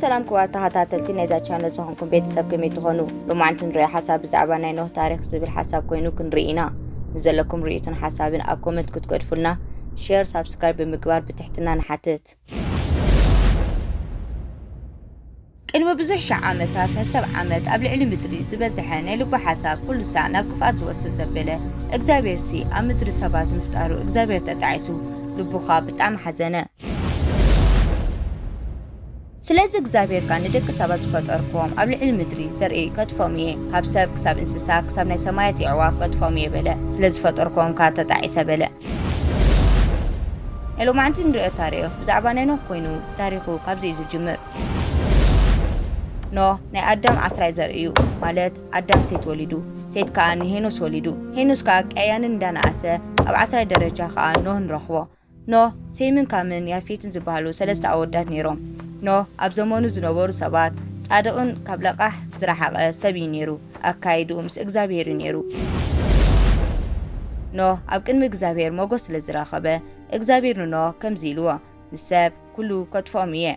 ሰላም ክቡራት ተኸታተልቲ ናይዛ ቻነል ዝኾንኩም ቤተሰብ፣ ከመይ ትኾኑ? ሎማዕንቲ ንሪኦ ሓሳብ ብዛዕባ ናይ ኖህ ታሪኽ ዝብል ሓሳብ ኮይኑ ክንርኢ ኢና። ንዘለኩም ርእይቶን ሓሳብን ኣብ ኮመንት ክትገድፉልና፣ ሼር፣ ሳብስክራይብ ብምግባር ብትሕትና ንሓትት። ቅድሚ ብዙሕ ሺሕ ዓመታት፣ ናይ ሰብ ዓመት ኣብ ልዕሊ ምድሪ ዝበዝሐ ናይ ልቡ ሓሳብ ኩሉ ሳዕ ናብ ክፍኣት ዝወስድ ዘበለ፣ እግዚኣብሔርሲ ኣብ ምድሪ ሰባት ምፍጣሩ እግዚኣብሔር ተጣዒሱ፣ ልቡ ኸኣ ብጣዕሚ ሓዘነ። ስለዚ እግዚኣብሔር ከኣ ንደቂ ሰባት ዝፈጠርክዎም ኣብ ልዕሊ ምድሪ ዘርኢ ከጥፍኦም እየ፣ ካብ ሰብ ክሳብ እንስሳ ክሳብ ናይ ሰማያት የዕዋፍ ከጥፍኦም እየ በለ። ስለ ዝፈጠርክዎም ከኣ ተጣዒሰ በለ። ናይ ሎማዕንቲ ንርእዮ ታሪኽ ብዛዕባ ናይ ኖህ ኮይኑ፣ ታሪኹ ካብዚ እዩ ዝጅምር። ኖህ ናይ ኣዳም ዓስራይ ዘርኢ እዩ፣ ማለት ኣዳም ሴት ወሊዱ፣ ሴት ከኣ ንሄኖስ ወሊዱ። ሄኖስ ከኣ ቀያንን እንዳነኣሰ ኣብ ዓስራይ ደረጃ ከኣ ኖህ ንረኽቦ። ኖህ፣ ሴምን ካምን ያፌትን ዝበሃሉ ሰለስተ ኣወዳት ነይሮም። ኖህ ኣብ ዘመኑ ዝነበሩ ሰባት ጻድቕን ካብ ለቓሕ ዝረሓቐ ሰብ እዩ ነይሩ። ኣካይድኡ ምስ እግዚኣብሔር እዩ ነይሩ። ኖህ ኣብ ቅድሚ እግዚኣብሔር ሞገስ ስለ ዝረኸበ፣ እግዚኣብሔር ንኖህ ከምዚ ኢልዎ፣ ንሰብ ኩሉ ከጥፍኦም እየ።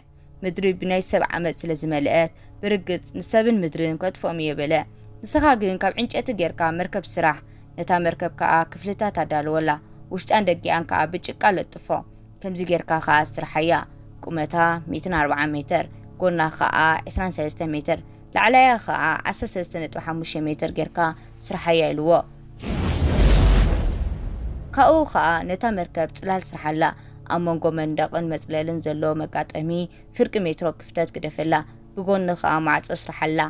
ምድሪ ብናይ ሰብ ዓመጽ ስለ ዝመልአት፣ ብርግጽ ንሰብን ምድርን ከጥፍኦም እየ በለ። ንስኻ ግን ካብ ዕንጨቲ ጌርካ መርከብ ስራሕ፣ ነታ መርከብ ከኣ ክፍልታት ኣዳልወላ፣ ውሽጣን ደጊኣን ከኣ ብጭቃ ለጥፎ። ከምዚ ጌርካ ከኣ ስርሓያ። ቁመታ ሚእትን ኣርባዓን ሜተር፣ ጎና ከኣ ዕስራን ሰለስተን ሜተር፣ ላዕላያ ከኣ ዓሰርተ ሰለስተ ነጥቢ ሓሙሽተ ሜተር ጌርካ ስርሓያ ኢልዎ። ካብኡ ከኣ ነታ መርከብ ጽላል ስርሓላ። ኣብ መንጎ መንደቕን መጽለልን ዘሎ መጋጠሚ ፍርቂ ሜትሮ ክፍተት ግደፈላ። ብጎኒ ከኣ ማዕጾ ስርሓላ።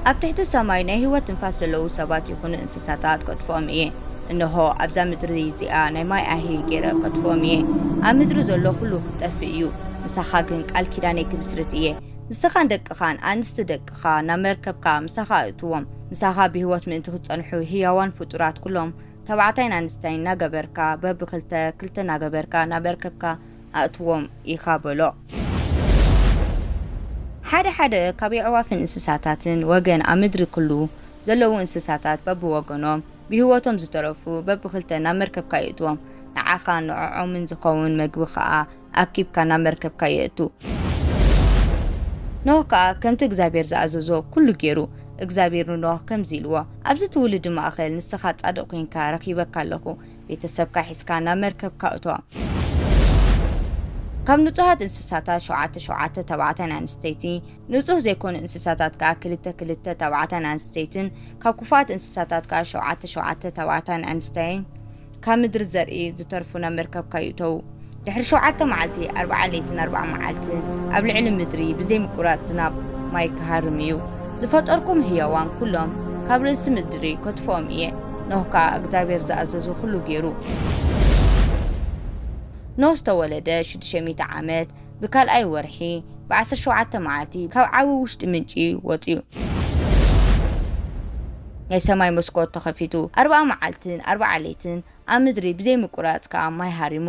ኣብ ትሕቲ ሰማይ ናይ ህይወት ትንፋስ ዘለዉ ሰባት ይኹኑ እንስሳታት ከጥፍኦም እየ። እንሆ፣ ኣብዛ ምድሪ እዚኣ ናይ ማይ ኣህይ ገይረ ከጥፍኦም እየ። ኣብ ምድሪ ዘሎ ኩሉ ክጠፍእ እዩ። ምሳኻ ግን ቃል ኪዳነይ ክምስርት እየ። ንስኻን ደቅኻን ኣንስቲ ደቅኻ ናብ መርከብካ ምሳኻ ኣእትዎም። ምሳኻ ብህይወት ምእንቲ ክጸንሑ ህያዋን ፍጡራት ኩሎም ተባዕታይን ኣንስታይን እናገበርካ በብኽልተ ክልተ እናገበርካ ናብ መርከብካ ኣእትዎም ኢኻ በሎ። ሓደ ሓደ ካብ የዕዋፍን እንስሳታትን ወገን ኣብ ምድሪ ኩሉ ዘለዉ እንስሳታት በብወገኖም ብህይወቶም ዝተረፉ በብኽልተ ናብ መርከብካ የእትዎም። ንዓኻን ንዕዖምን ዝኸውን መግቢ ኸኣ ኣኪብካ ናብ መርከብካ የእቱ። ኖህ ከኣ ከምቲ እግዚኣብሔር ዝኣዘዞ ኩሉ ገይሩ። እግዚኣብሔር ንኖህ ከምዚ ኢልዎ፣ ኣብዚ ትውልዲ ማእኸል ንስኻ ጻድቕ ኮይንካ ረኺበካ ኣለኹ። ቤተሰብካ ሒዝካ ናብ መርከብካ እቶ። ካብ ንጹሃት እንስሳታት ሸውዓተ ሸውዓተ ተባዕታይን ኣንስተይቲ፣ ንጹህ ዘይኮኑ እንስሳታት ከኣ ክልተ ክልተ ተባዕታይን ኣንስተይትን፣ ካብ ክፉኣት እንስሳታት ከኣ ሸውዓተ ሸውዓተ ተባዕታይን ኣንስተይን፣ ካብ ምድሪ ዘርኢ ዝተርፉ ናብ መርከብካ ይእተዉ። ድሕሪ ሸውዓተ መዓልቲ፣ ኣርብዓ ለይትን ኣርብዓ መዓልትን ኣብ ልዕሊ ምድሪ ብዘይ ምቁራጽ ዝናብ ማይ ክሃርም እዩ። ዝፈጠርኩም ህያዋን ኩሎም ካብ ርእሲ ምድሪ ከጥፍኦም እየ። ኖህ ከኣ እግዚኣብሔር ዝኣዘዞ ኩሉ ገይሩ። ኖህ ዝተወለደ ሽዱሽተ ሚእቲ ዓመት ብካልኣይ ወርሒ ብዓሰርተ ሸውዓተ መዓልቲ ካብ ዓቢ ውሽጢ ምንጪ ወጽዩ። ናይ ሰማይ መስኮት ተኸፊቱ። ኣርብዓ መዓልትን ኣርብዓ ለይትን ኣብ ምድሪ ብዘይ ምቁራጽ ከኣ ማይ ሃሪሙ።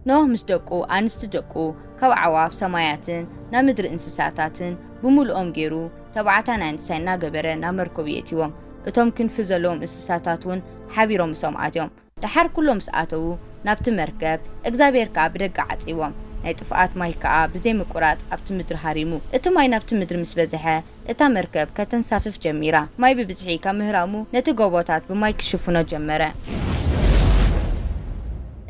ኖህ ምስ ደቁ፣ ኣንስቲ ደቁ፣ ካብ ኣዕዋፍ ሰማያትን ናብ ምድሪ እንስሳታትን ብምሉኦም ገይሩ፣ ተባዕታን ኣንስታይ እናገበረ ናብ መርከቡ የእትዎም። እቶም ክንፊ ዘለዎም እንስሳታት እውን ሓቢሮም ምስኦም ኣትዮም። ደሓር ኩሎም ምስ ኣተዉ ናብቲ መርከብ፣ እግዚኣብሔር ከኣ ብደገ ዓጺዎም። ናይ ጥፍኣት ማይ ከኣ ብዘይ ምቁራጽ ኣብቲ ምድሪ ሃሪሙ። እቲ ማይ ናብቲ ምድሪ ምስ በዝሐ፣ እታ መርከብ ከተንሳፍፍ ጀሚራ። ማይ ብብዝሒ ካብ ምህራሙ፣ ነቲ ጎቦታት ብማይ ክሽፍኖ ጀመረ።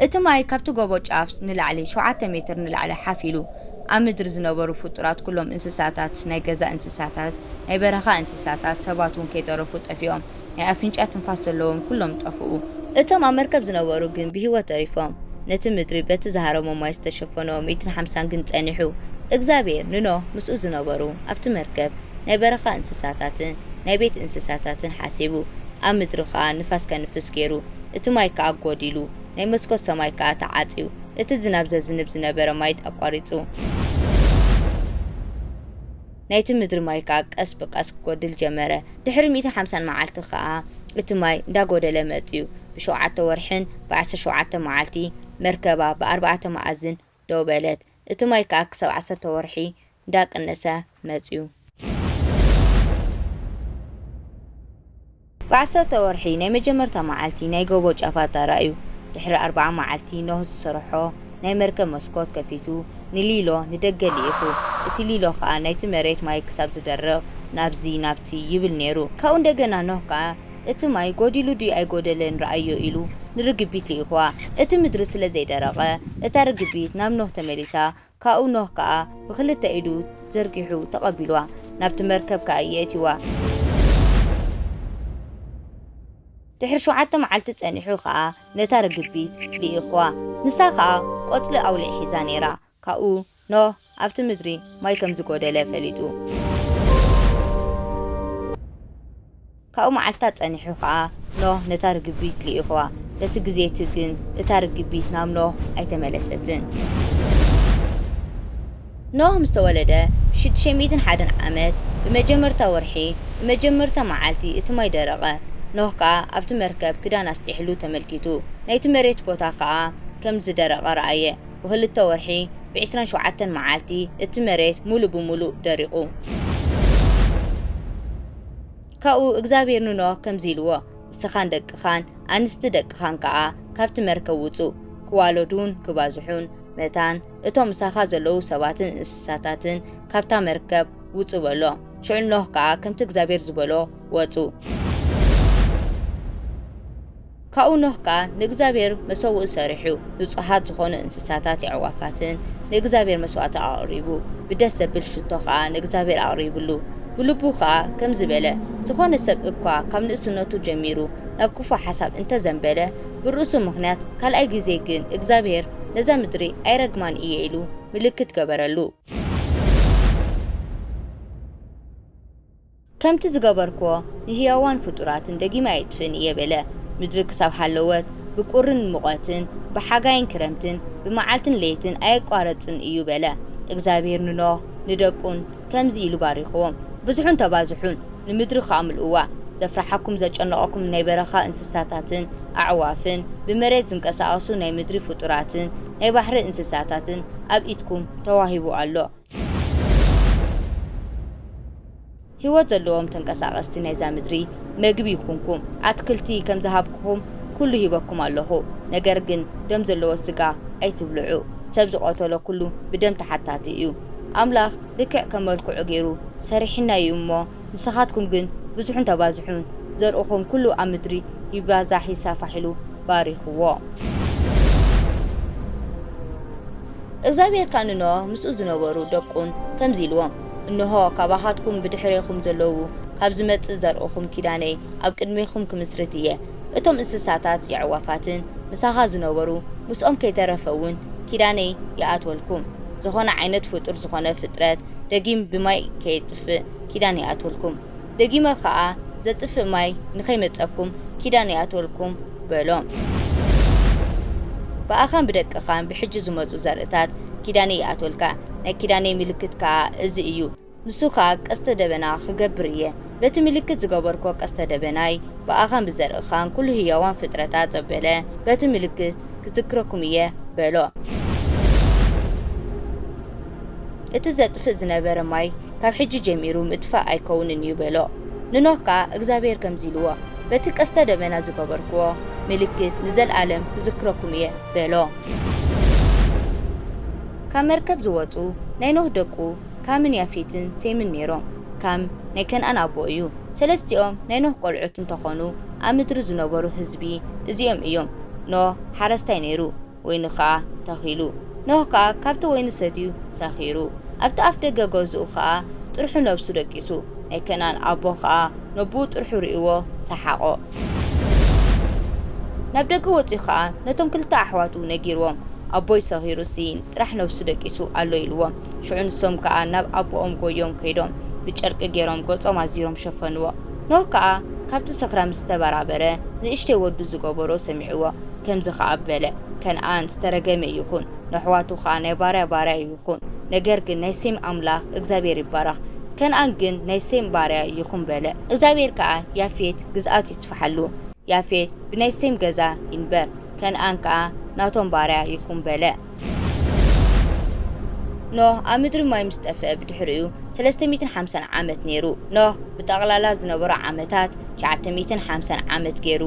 እቲ ማይ ካብቲ ጎቦ ጫፍ ንላዕሊ ሸውዓተ ሜትር ንላዕሊ ሓፍ ኢሉ። ኣብ ምድሪ ዝነበሩ ፍጡራት ኩሎም እንስሳታት፣ ናይ ገዛ እንስሳታት፣ ናይ በረኻ እንስሳታት፣ ሰባት እውን ከይተረፉ ጠፊኦም። ናይ ኣፍንጫ ትንፋስ ዘለዎም ኩሎም ጠፍኡ። እቶም ኣብ መርከብ ዝነበሩ ግን ብህይወት ተሪፎም። ነቲ ምድሪ በቲ ዝሃረሞ ማይ ዝተሸፈኖ ሚእትን ሓምሳን ግን ጸኒሑ። እግዚኣብሔር ንኖህ ምስኡ ዝነበሩ ኣብቲ መርከብ ናይ በረኻ እንስሳታትን ናይ ቤት እንስሳታትን ሓሲቡ። ኣብ ምድሪ ኸኣ ንፋስ ከንፍስ ገይሩ። እቲ ማይ ከኣ ጐዲሉ፣ ናይ መስኮት ሰማይ ከኣ ተዓጽዩ። እቲ ዝናብ ዘዝንብ ዝነበረ ማይ ኣቋሪጹ። ናይቲ ምድሪ ማይ ከኣ ቀስ ብቐስ ክጎድል ጀመረ። ድሕሪ ሚእትን ሓምሳን መዓልቲ ከኣ እቲ ማይ እንዳጎደለ መጽዩ። ብሸውዓተ ወርሕን ብዓሰርተ ሸውዓተ መዓልቲ መርከባ ብኣርባዕተ መኣዝን ደው በለት። እቲ ማይ ከኣ ክሳብ ዓሰርተ ወርሒ እንዳቀነሰ መጽዩ። ብዓሰርተ ወርሒ ናይ መጀመርታ መዓልቲ ናይ ጎቦ ጫፋት ተራእዩ። ድሕሪ ኣርብዓ መዓልቲ ኖህ ዝሰርሖ ናይ መርከብ መስኮት ከፊቱ ንሊሎ ንደገ ልኢኹ። እቲ ሊሎ ኸኣ ናይቲ መሬት ማይ ክሳብ ዝደርቕ ናብዚ ናብቲ ይብል ነይሩ። ካብኡ እንደገና ኖህ ከኣ እቲ ማይ ጎዲሉ ድዩ ኣይጎደለን ረኣዮ ኢሉ ንርግቢት ልኢኽዋ። እቲ ምድሪ ስለ ዘይደረቐ እታ ርግቢት ናብ ኖህ ተመሊሳ። ካብኡ ኖህ ከኣ ብኽልተ ኢዱ ዘርጊሑ ተቐቢልዋ፣ ናብቲ መርከብ ከኣ የእትይዋ። ድሕሪ ሸውዓተ መዓልቲ ጸኒሑ ኸኣ ነታ ርግቢት ልኢኽዋ። ንሳ ኸኣ ቆጽሊ ኣውሊዕ ሒዛ ነይራ። ካብኡ ኖህ ኣብቲ ምድሪ ማይ ከም ዝጎደለ ፈሊጡ። ካብኡ መዓልታት ጸኒሑ ኸኣ ኖህ ነታ ርግቢት ልኢኽዋ። በቲ ግዜ እቲ ግን እታ ርግቢት ናብ ኖህ ኣይተመለሰትን። ኖህ ምስ ተወለደ ብሽዱሽተ ሚእትን ሓደን ዓመት ብመጀመርታ ወርሒ ብመጀመርታ መዓልቲ እቲ ማይ ደረቐ። ኖህ ከኣ ኣብቲ መርከብ ክዳን ኣስጢሕሉ ተመልኪቱ፣ ናይቲ መሬት ቦታ ከኣ ከም ዝደረቐ ረኣየ። ብኽልተ ወርሒ ብዕስራን ሸውዓተን መዓልቲ እቲ መሬት ሙሉእ ብሙሉእ ደሪቑ። ካብኡ እግዚኣብሔር ንኖህ ከምዚ ኢልዎ፣ ንስኻን ደቅኻን ኣንስቲ ደቅኻን ከኣ ካብቲ መርከብ ውጹ፣ ክዋለዱን ክባዝሑን፣ መታን እቶም ምሳኻ ዘለዉ ሰባትን እንስሳታትን ካብታ መርከብ ውጹ በሎ። ሽዑ ኖህ ከኣ ከምቲ እግዚኣብሔር ዝበሎ ወጹ። ካብኡ ኖህ ከኣ ንእግዚኣብሔር መሰውኢ ሰሪሑ፣ ንጹሃት ዝኾኑ እንስሳታት የዕዋፋትን ንእግዚኣብሔር መስዋእቲ ኣቕሪቡ፣ ብደስ ዘብል ሽቶ ከኣ ንእግዚኣብሔር ኣቕሪብሉ። ብልቡ ከኣ ከምዚ በለ፣ ዝኾነ ሰብ እኳ ካብ ንእስነቱ ጀሚሩ ናብ ክፉእ ሓሳብ እንተ ዘንበለ፣ ብርእሱ ምኽንያት ካልኣይ ግዜ ግን እግዚኣብሔር ነዛ ምድሪ ኣይረግማን እየ ኢሉ ምልክት ገበረሉ። ከምቲ ዝገበርክዎ ንህያዋን ፍጡራትን ደጊመ ኣየጥፍእን እየ በለ። ምድሪ ክሳብ ሃለወት፣ ብቁርን ሙቐትን፣ ብሓጋይን ክረምትን፣ ብመዓልትን ለይትን ኣየቋረጽን እዩ በለ። እግዚኣብሔር ንኖህ ንደቁን ከምዚ ኢሉ ባሪኽዎም፣ ብዝሑን ተባዝሑን፣ ንምድሪ ከኣ ምልእዋ። ዘፍርሓኩም ዘጨነቐኩም ናይ በረኻ እንስሳታትን ኣዕዋፍን፣ ብመሬት ዝንቀሳቐሱ ናይ ምድሪ ፍጡራትን ናይ ባሕሪ እንስሳታትን ኣብ ኢድኩም ተዋሂቡ ኣሎ። ህይወት ዘለዎም ተንቀሳቐስቲ ናይዛ ምድሪ መግቢ ይኹንኩም። ኣትክልቲ ከም ዝሃብኩኹም ኩሉ ሂበኩም ኣለኹ። ነገር ግን ደም ዘለዎ ስጋ ኣይትብልዑ። ሰብ ዝቐተሎ ኩሉ ብደም ተሓታቲ እዩ። ኣምላኽ ልክዕ ከም መልክዑ ገይሩ ሰሪሕና እዩ እሞ፣ ንስኻትኩም ግን ብዙሑን ተባዝሑን፣ ዘርእኹም ኩሉ ኣብ ምድሪ ይባዛሕ ይሳፋሕ ኢሉ ባሪኽዎ። እግዚኣብሔር ከኣ ንኖህ ምስኡ ዝነበሩ ደቁን ከምዚ ኢልዎም፣ እንሆ፣ ካባኻትኩም ብድሕሬኹም ዘለዉ፣ ካብ ዝመጽእ ዘርእኹም ኪዳነይ ኣብ ቅድሜኹም ክምስርት እየ። እቶም እንስሳታት የዕዋፋትን ምሳኻ ዝነበሩ ምስኦም ከይተረፈ እውን ኪዳነይ ይኣትወልኩም። ዝኾነ ዓይነት ፍጡር ዝኾነ ፍጥረት ደጊም ብማይ ከየጥፍእ ኪዳን ይኣትወልኩም። ደጊመ ኸኣ ዘጥፍእ ማይ ንኸይመጸኩም ኪዳን ይኣትወልኩም በሎም። ብኣኻን ብደቅኻን ብሕጂ ዝመጹ ዘርእታት ኪዳነይ ይኣትወልካ፣ ናይ ኪዳነይ ምልክት ከኣ እዚ እዩ። ንሱ ኸኣ ቀስተ ደበና ክገብር እየ። በቲ ምልክት ዝገበርኮ ቀስተ ደበናይ ብኣኻን ብዘርእኻን ኩሉ ህያዋን ፍጥረታት ዘበለ በቲ ምልክት ክዝክረኩም እየ በሎ። እቲ ዘጥፍእ ዝነበረ ማይ ካብ ሕጂ ጀሚሩ ምጥፋእ ኣይከውንን እዩ በሎ። ንኖህ ከኣ እግዚኣብሔር ከምዚ ኢልዎ፣ በቲ ቀስተ ደበና ዝገበርክዎ ምልክት ንዘለኣለም ክዝክረኩም እየ በሎ። ካብ መርከብ ዝወጹ ናይ ኖህ ደቁ ካምን ያፌትን ሴምን ነይሮም። ካም ናይ ከነኣን ኣቦ እዩ። ሰለስቲኦም ናይ ኖህ ቆልዑት እንተኾኑ፣ ኣብ ምድሪ ዝነበሩ ህዝቢ እዚኦም እዮም። ኖህ ሓረስታይ ነይሩ፣ ወይኒ ኸኣ ተኺሉ። ኖህ ከኣ ካብቲ ወይኒ ሰትዩ ሰኺሩ፣ ኣብቲ ኣፍ ደገ ገዝኡ ኸኣ ጥርሑ ነብሱ ደቂሱ። ናይ ከነኣን ኣቦ ኸኣ ነቦኡ ጥርሑ ርእይዎ ሰሓቖ። ናብ ደገ ወጺኡ ኸኣ ነቶም ክልተ ኣሕዋቱ ነጊርዎም፣ ኣቦይ ሰኺሩሲ ጥራሕ ነብሱ ደቂሱ ኣሎ ኢልዎም። ሽዑ ንሶም ከኣ ናብ ኣቦኦም ጎዮም ከይዶም ብጨርቂ ገይሮም ገጾም ኣዚሮም ሸፈንዎ። ኖህ ከኣ ካብቲ ስኽራ ምስ ተበራበረ ንእሽተይ ወዱ ዝገበሮ ሰሚዕዎ። ከምዚ ከኣ በለ፣ ከነኣን ዝተረገመ ይኹን፣ ነሕዋቱ ኸኣ ናይ ባርያ ባርያ ይኹን። ነገር ግን ናይ ሴም ኣምላኽ እግዚኣብሔር ይባረኽ። ከነኣን ግን ናይ ሴም ባርያ ይኹን በለ። እግዚኣብሔር ከኣ ያፌት ግዝኣት ይስፍሓሉ። ያፌት ብናይ ሴም ገዛ ይንበር፣ ከነኣን ከኣ ናቶም ባርያ ይኹን በለ። ኖህ ኣብ ምድሪ ማይ ምስ ጠፍአ ብድሕሪኡ ሰለስተ ሚእትን ሓምሳን ዓመት ነይሩ። ኖህ ብጠቕላላ ዝነበሮ ዓመታት ትሽዓተ ሚእትን ሓምሳን ዓመት ገይሩ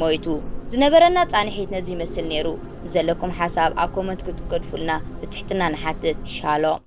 ሞይቱ። ዝነበረና ጻንሒት ነዚ ይመስል ነይሩ። ንዘለኩም ሓሳብ ኣብ ኮመንት ክትገድፉልና ብትሕትና ንሓትት። ሻሎም።